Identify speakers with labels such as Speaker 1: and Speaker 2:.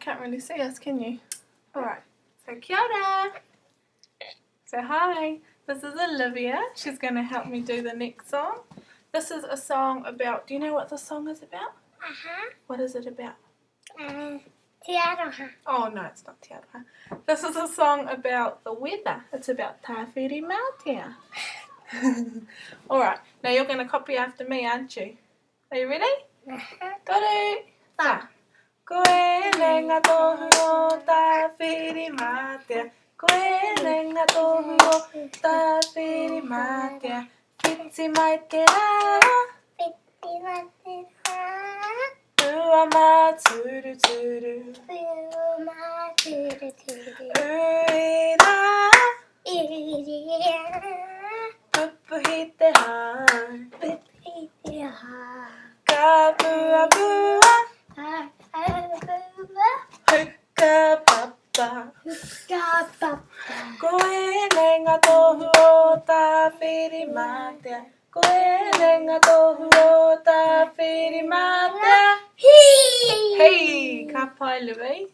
Speaker 1: Can't really see us, can you? Alright, so kia ora! So hi, this is Olivia. She's going to help me do the next song. This is a song about, do you know what the song is about?
Speaker 2: Uh-huh.
Speaker 1: What is it about?
Speaker 2: Uh, Te Aroha.
Speaker 1: Oh no, it's not Te Aroha. This is a song about the weather. It's about Tāwhiri Mātea. Alright, now you're going to copy after me, aren't you? Are you ready?
Speaker 2: Uh-huh.
Speaker 1: Toru, wha. Ko ēnei ngā tohu o Tāwhirimātea, Ko ēnei ngā tohu o Tāwhirimātea, Whiti mai te rā,
Speaker 2: Whiti mai te rā,
Speaker 1: Pua māturuturu,
Speaker 2: Pua māturuturu,
Speaker 1: Ui rā,
Speaker 2: Ui rā,
Speaker 1: Pupuhi te hau,
Speaker 2: Pupuhi te hau,
Speaker 1: Ka puapua,
Speaker 2: Ka puapua,
Speaker 1: Huka papa,
Speaker 2: Huka papa,
Speaker 1: Ko ēnei ngā tohu o Tāwhirimātea, Ko ēnei ngā tohu o Tāwhirimātea.
Speaker 2: Hī!
Speaker 1: Hī! Ka pai, Louie.